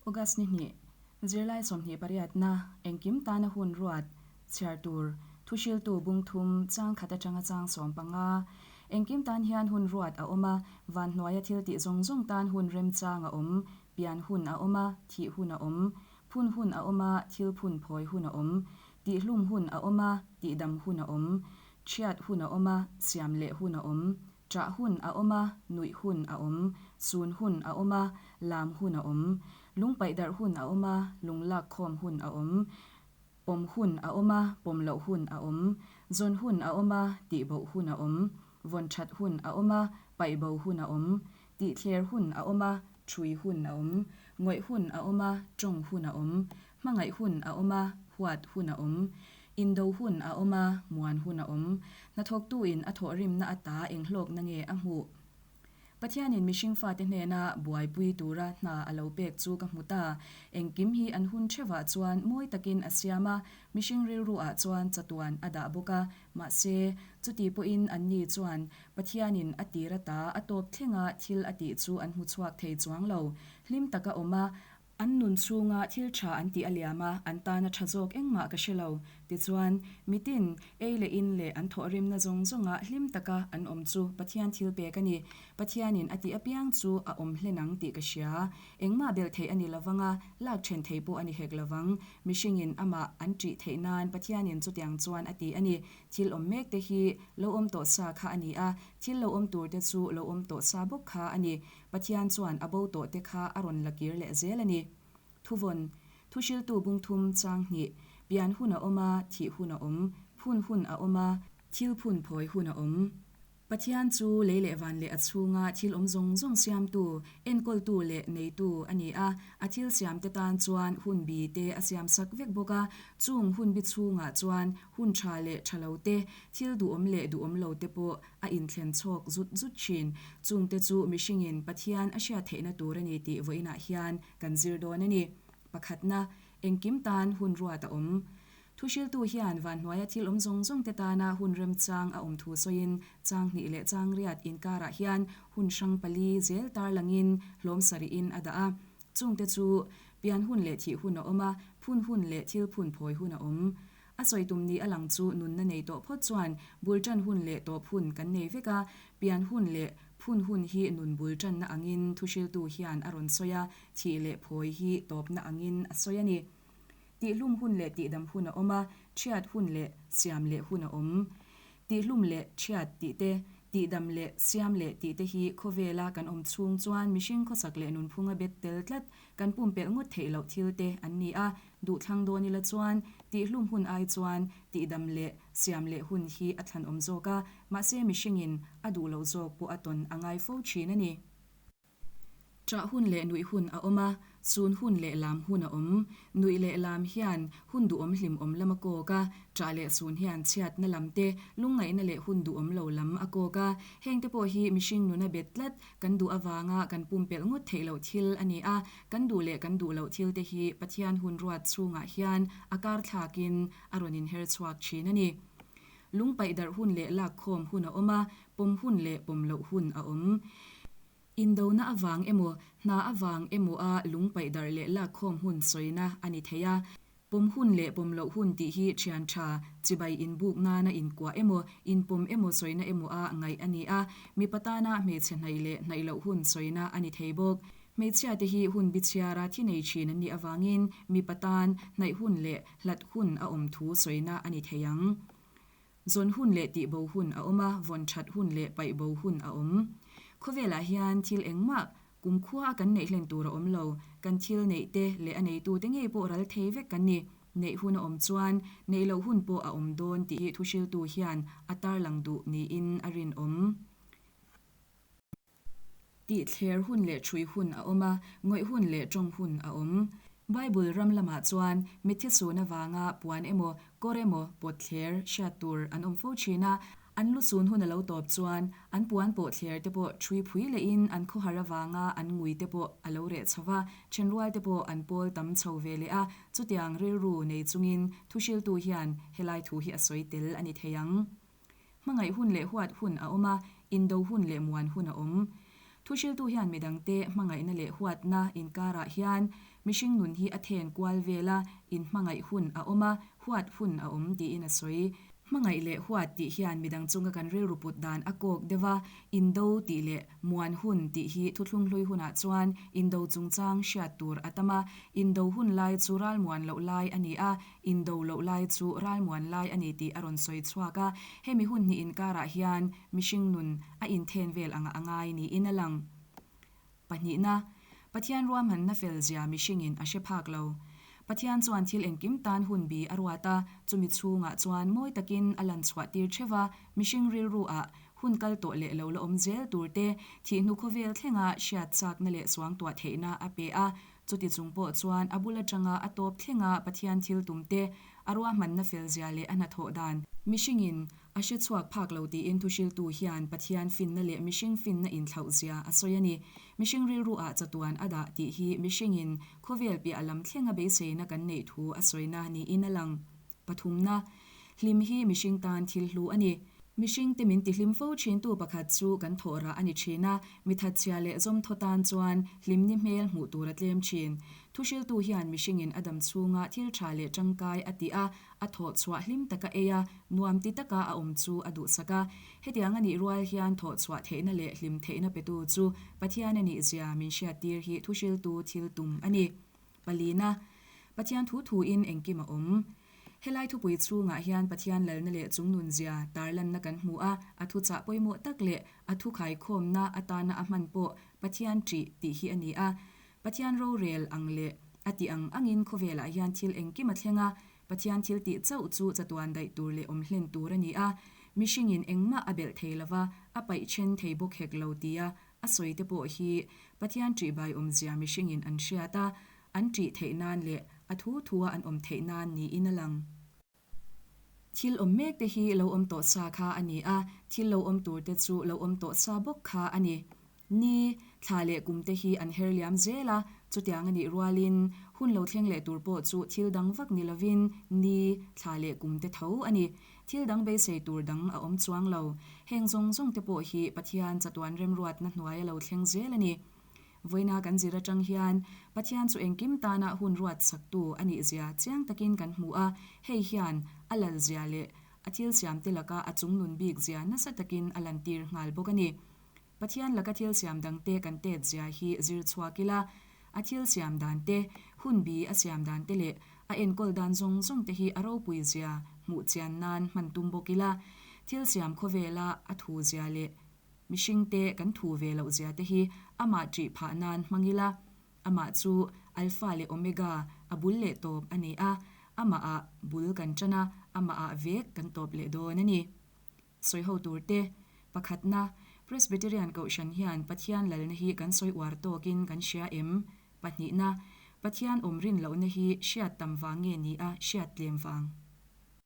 August ni hnih, zirlai sawmhnih pariatna, engkim tana hun ruat, chhiar tur, thuhriltu bung thum, chang khat atanga chang sawm panga. Engkim tan hian hun ruat a awm a, van hnuaia thil tih zawng zawng tan hun remchang a awm, pian hun a awm a, thih hun a awm, phun hun a awm a, thil phun phawi hun a awm, tihhlum hun a awm a, tihdam hun a awm, chhiat hun a awm a, siam leh hun a awm, Ṭah hun a awm a, nuih hun a awm, sun hun a awm a, lam hun a awm, lung paih darh hun a awm a, lung lak khawm hun a awm, pawm hun a awm a, pawm loh hun a awm, zawn hun a awm a, tihboh hun a awm, vawn ṭhat hun a awm a, paih bo hun a awm, tihthler hun a awm a, ṭhui hun a awm, ngawih hun a awm a, ṭawng hun a awm, hmangaih hun a awm a, huat hun a awm, Indo hun a awm a, muan hun a awm. Hnathawktuin a thawhrimna ata eng hlawkna nge a hmuh? Pathianin mihring fate hnena buaipui tura hna a lo pek chu ka hmu ta. Engkim hi an hun theuhah chuan mawi takin a siam a, mihring rilruah chuan chatuan a dah bawk a. Mahse, chuti pawhin anni chuan Pathianin a tir ata a tawp thlenga thil a tih chu an hmu chhuak thei chuang lo. Hlim taka awm a, An nun chhunga thil tha an tih a liam a, an tana tha zawk engmah ka hre lo. Tichuan, mitin, ei leh in leh an thawhrimna zawng zawnga hlim taka an awm chu Pathian thil pek a ni. Pathianin a tih apiang chu a awm hlen ang tih ka hria. Engmah belh theih a ni lovang a, lak then theih pawh a ni hek lovang. Mihringin amah an ṭih theih nan Pathianin chutiang chuan a ti a ni. Thil awm mek te hi lo awm tawh sa kha a ni a, thil lo awm tur te chu lo awm tawh sa bawk kha a ni. Pathian chuan a bo tawh te kha a rawn la kir leh zel a ni. Thuvawn, Thuhriltu bung thum chang hnih, pian hun a awm a, thih hun a awm, phun hun a awm a, thil phun phawi hun a awm. Pathian chu lei leh van leh a chhunga thil awm zawng zawng siamtu, enkawltu leh neitu a ni a, a thil siamte tan chuan hun bi te a siamsak vek bawk a, chung hun bi chhungah chuan hun tha leh tha lo te, thil duhawm leh duhawm lo te pawh a inthlen chhawk zut zut thin. Chungte chu mihringin Pathian a hriat theihna tur a ni tih vawiinah hian kan zir dawn a ni. Pakhatna, engkim tan hun ruat a awm. Thuhriltu hian vanhnuaia thil awm zawng zawngte tana hun remchang a awm thu sawiin chang hnih leh chang riat inkarah hian hun hrang pali zel tarlangin hlawm sarihin a dah a. Chungte chu pian hun leh thih hun a awm a, phun hun leh thil phun phawi hun a awm. A sawi tum ni a lang chu nunna nei tawh phawt chuan bul tan hun leh tawp hun kan nei vek a, pian hun leh phun hun hi nun bul tanna angin thuhriltu hian a rawn sawi a, thih leh phawi hi tawpna angin a sawi a ni. Tihhlum hun leh tihdam hun a awm a, thiat hun leh siam leh hun a awm. Tihhlum leh thiat tih te, tihdam leh siam leh tih te hi khawvela kan awm chhung chuan mihring khawsak leh nunphunga bet tel tlat kan pumpelh ngawt theih loh thil te an ni a, duhthlang dawn ila chuan tihhlum hun ai chuan tihdam leh siam leh hun hi a thlanawm zawk a, mahse mihringin a duh loh zawk pawh a tawn a ngai fo thin a ni. Ṭah hun leh nuih hun a awm a, chun hun leh lam hun a awm. Nuih leh lam hian hun duhawm hlimawm lam a kawk a, ṭah leh chun hian chhiatna lam te, lungngaihna leh hun duhawm lo lam a kawk a. Hengte pawh hi mihring nuna bet tlat kan duh avanga kan pumpelh ngawt theih loh thil a ni a, kan duh leh kan duh loh thil te hi Pathian hun ruat chhungah hian a kar thlakin a rawn inher chhuak thin a ni. Lung paih darh hun leh lak khawm hun a awm a, pawm hun leh pawm loh hun a awm. Indona avang emaw, hna avang emaw a lung paih darh leh lak khawm hun sawina a ni thei a. Pawm hun leh pawm loh hun tih hi thian tha, chibai inbuk nana inkuah emaw, inpawm emaw sawina emaw a ngaih a ni a. Mipa tana hmeichhe hnaih leh hnaih loh hun sawina a ni thei bawk. Hmeichhiate hi hun bichhiara thi nei thin an nih avangin mipa tan hnaih hun leh hlat hun a awm thu sawina a ni thei ang. Zawn hun leh tihbo hun a awm a, vawn that hun leh paihbo hun a awm. Khawvelah hian thil engmah kumkhua a kan neih hlen tur a awm lo. Kan thil neih te leh a neitute ngei pawh ral thei vek kan ni. Neih hun a awm chuan neih loh hun pawh a awm dawn tih hi thuhriltu hian a tarlang duh niin a rinawm. Tih thler hun leh ṭhui hun a awm a, ngawih hun leh ṭawng hun a awm. Bible ram lamah chuan mitthi sun avanga puan emaw, kawr emaw, pawt thler hriat tur an awm fo ṭhin a. An lu sun hun a lo tawp chuan an puan pawh thler te pawh ṭhui phui lehin an khawhar avanga an ngui te pawh a lo reh chho va, ṭhenrual te pawh an pawl tam chho ve leh a. Chutiang rilru nei chungin thuhriltu hian helai thu hi a sawi tel a ni thei ang. Hmangaih hun leh huat hun a awm a, indo hun leh muan hun a awm. Thuhriltu hian midangte hmangaihna leh huatna inkarah hian Mihring nun hi a then kual vel a, inhmangaih hun a awm a, huat hun a awm tiin a sawi. Hmangaih leh huat tih hian midang chunga kan rilru put dan a kawk deuh a, indo tih leh muan hun tih hi thuthlung hlui hunah chuan indo chungchang hriat tur a tam a, indo hun lai chu ralmuan loh lai a ni a, indo loh lai chu ralmuan lai a ni tih a rawn sawi chhuak a, hemi hun hnih inkarah hian mihring nun a inthen vel angah a ngai niin a lang. Pahnihna, Pathian ruahmanna fel zia mihringin a hre phak lo. Pathian chuan thil engkim tan hun bi a ruat a, chumi chhungah chuan mawi takin a lan chhuah tir theuh a, mihring rilru ah hun kal tawh leh lo la awm zel tur te, thih hnu khawvel thlenga hriat chakna leh suangtuah theihna a pe a, chuti chung pawh chuan a bul atanga a tawp thlenga Pathian thil tum te, a ruahmanna fel zia leh a hnathawh dan, mihringin A hre chhuak phak lo tiin thuhriltu hian Pathian finna leh mihring finna inthlauh zia a sawi a ni. Mihring rilru ah chatuan a dah tih hi mihringin khawvel piah lam thlenga beiseina kan neih thu a sawina niin a lang. Pathumna, Hlim hi mihring tan thil hlu a ni. Mihringte min tihlim fo thintu pakhat chu kan thawh rah a ni thin a, mi thatchhia leh zawmthaw tan chuan hlimni hmel hmuh tur a tlem thin. Thuhriltu hian mihringin a dam chhunga thil tha leh tangkai a tih a, A thawh chhuah hlim taka ei a, nuam ti taka a awm chu a duhsak a. Hetiang a nih rual hian thawh chhuah theihna leh hlim theihna petu chu Pathian a nih zia min hriattir hi thuhriltu thil tum a ni. Palina, Pathian thu thuin engkim a awm. Helai thupui chhungah hian Pathian lalna leh chungnun zia tarlanna kan hmu a, a thuchah pawimawh tak leh a thu khaikhawmna atana a hman pawh Pathian ṭih tih hi a ni a. Pathian rorel ang leh a tih ang angin khawvelah hian thil engkim a thleng a, Pathian thil tih chauh chu chatuan daih tur leh awm hlen tur a ni a, mihringin engmah a belh thei lova, a paih then thei bawk hek lo tia a sawi te pawh hi Pathian ṭihbai awmzia mihringin an hriat a, an ṭih theih nan leh a thu thua an awm theih nan niin a lang. Thil awm mek te hi lo awm tawh sa kha a ni a, thil lo awm tur te chu lo awm tawh sa bawk kha a ni. Ni, thla leh kum te hi an her liam zel a, chutiang a nih rualin hun lo thleng leh tur pawh chu thil dang vak ni lovin ni, thla leh kum te tho a ni. Thil dang beisei tur dang a awm chuang lo. Heng zawng zawng te pawh hi Pathian chatuan remruatna hnuaia lo thleng zel a ni. Vawiina kan zir atang hian Pathian chu engkim tana hun ruat saktu a nih zia chiang takin kan hmu a, hei hian a lal zia leh a thil siamte laka a chungnun bik zia nasa takin a lantir nghal bawk a ni. Pathian laka thil siam dangte kan tet zia hi zir chhuak ila, a thil siam dan te, hun bi a siam dan te leh a enkawl dan zawng zawng te hi a ropui zia hmuh chian nan hman tum bawk ila, thil siam khawvela a thu zia leh Mihringte kan thu ve loh zia te hi amah ṭih phah nan hmang ila, amah chu Alpha leh Omega, a bul leh tawp a ni a, amahah bul kan ṭan a, amahah vek kan tawp leh dawn a ni. Sawi ho tur te, Pakhatna, Presbyterian Kohhran hian Pathian lalna hi kan sawi uar tawkin kan hria em? Pahnihna, Pathian awm rin lohna hi hriat tam vang nge ni a hriat tlem vang?